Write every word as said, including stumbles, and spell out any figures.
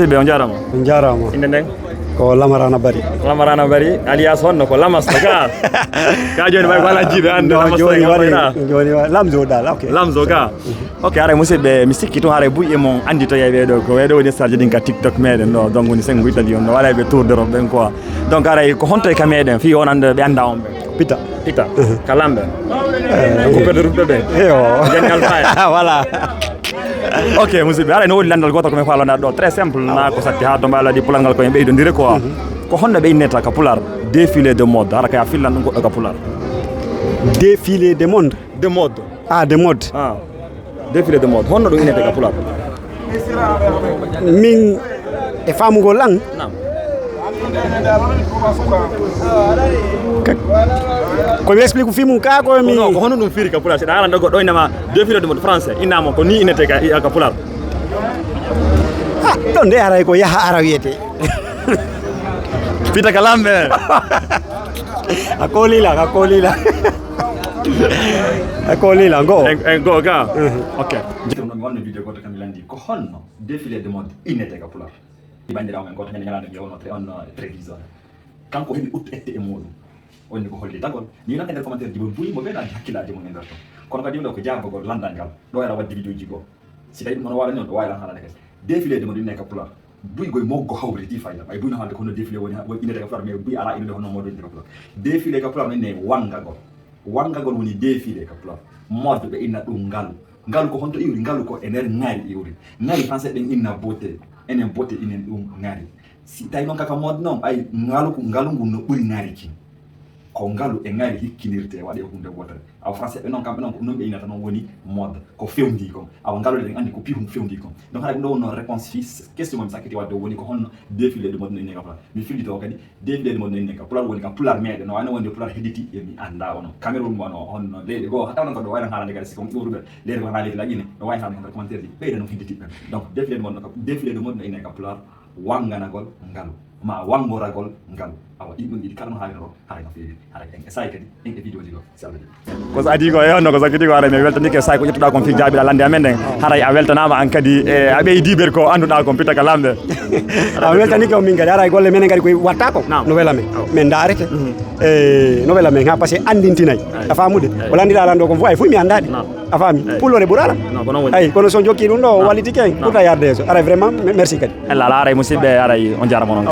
Musidɓe, on njaaraama. On njaaraama. Innde nden? Ko Lamarana Bari. Lamarana Bari, alias honno ko Lamas to ka? Ka jooni may ko alaa jiiɓe annde. No, Lamas jooni to waɗi, ka jooni wa-, Lamzo dal, ok. Lamzo ka. Ok, haray musidɓe, mi sikki tun haray buy e mon anndi to yeeɓe ɗo, ko weeɗo woni sarde ɗin ka TikTok meɗen ɗo, donc woni sengo Italie on ɗo, wala ɓe tour d'Europe ɓen quoi. Donc haray ko honto e ka meɗen, fii on annda ɓe annda on ɓe. Pita. Pita. Mhm. Ka lamɓe. Eh, ko perde ruɓɓe ɓe. Eyo. Jani alfaye. Voilà. Ok, musidɓe, haray no woni lanndal gootal ko mi faalonaa ɗo. Très simple, na ko satti haa to mbaala di pulangal ko en ɓeydondire quoi. Mhm. Ko honno ɓe inneta ka pulaar? Défilé de mode. Hara kay a fillan ɗum goɗɗo ka pulaar. Défilé de monde? De mode. Ah, de mode. Ah. Défilé de mode. Honno ɗum innete ka pulaar? Min e faamugol an. Naam. Ka-, ko mi explique fi mum ka ko mi. Ko, ko honno ɗum firi ka pulaar? Si ɗa aran ɗo goɗɗo innama défilé de mode français, innama ko ni innete ka, ka pulaar. Ah, ɗon de haray ko yaha ara wiyete. Pita ka lamɓe. A kolila, a kolila. A kolila, ngo. En, en ngo ga. Mhm. Ok. Jooni mi wonno video goto kam mi landi. Ko honno défilé de mode innete ka pulaar? Bandirawo men goto ñande ñalande mi wonno tre-, on, uh, télévision. Kanko heɓi ut ette e muɗum. On ni ko holli dagol. Ni nan e nder commentaire ji, mo buri mo ɓeydaani hakkillaaji mum e nder ton. Kono kadi ɗo ko jaabagol landal ngal. Ɗo era wadde video ji goo. Si tawi ɗum hono waɗani on, ɗo wawi lan haalande kadi. Défilé de mode inne ka pulaar. Buy goy moggo hawriti fayda. Ɓay buy no haalde ko hono défilé woni, woni innete ka pulaar, mais buy ala innde hono mode innete ka pulaar. Défilé ka pulaar no inne wangagol. Wangagol woni défilé ka pulaar. Mode ɓe inna ɗum ngalu. Ngalu ko honto iwri? Ngalu ko e nder ŋari iwri. Ŋari français ɓen inna beauté. Enen beauté inen ɗum ŋari. Si tawi noon kaka mode noon, ɓay ngalu, ngalu ngu no ɓuri ŋari kin. Ko ngalu e ŋari hikkinirte, waɗe huunde wootere. Awa français ɓe noon, kamɓe noon, ko noon ɓe innata noon woni mode. Ko fewndi kon. Awa ngalu eɗen anndi ko pihun fewndi kon. Donc haɗa ɗum ɗo wonno réponse fii question mo mi sakkiti waɗde o woni ko honno défilé de mode no inne ka pulaar. Mi fillito kadi, défilé de mode no inne ka pulaar woni ka pulaar meɗen. No wayno wonde pulaar hedditi e mi annda ono. Cameroun wano honno leyɗe goo, taw noon ko ɗo wayno haalande kadi si kon iwruɓe leyɗe goo haalande leydi Laƴine, no wawi haalande hannde commentaire ji. Ɓeyda noon hedditi ɓen. Donc défilé de mode no, défilé de mode no inne ka pulaar wanganagol ngalu. Ma wangoragol ngalu. Awa ɗin ɗon ɗiɗi kala no haalino ɗo, haray no feewi. Haray en essay kadi, en e video ji goo. Ko sa adi ko, e honno ko sakkiti ko, haray mi weltanike saay ko ƴettuɗaa kon fii jaabiɗaa lande amen ɗen. Haray a weltanaama an kadi, e a ɓeydi ber ko annduɗaa kon, pita ka lamɓe. A weltanike on min kadi, haray golle menen kadi koye watta ko. Naam. No wela men. Aw. Men ndaarete. Mhm. E, no wela men, ha, parce que anndintinay. Ay. A faamude? Ay. O lanndira lan ɗo kon fof, ay, fof mi anndaɗi. Naam. A faami? Ay. Pulloore ɓurala. Non, ko non woni. Ay, kono so jokki ɗum ɗo, o wallitike en. Naam. Ɓurta yarde yeeso. Haray vraiment, me-, merci kadi. Ella ala, haray musidɓe, haray on jaarama non.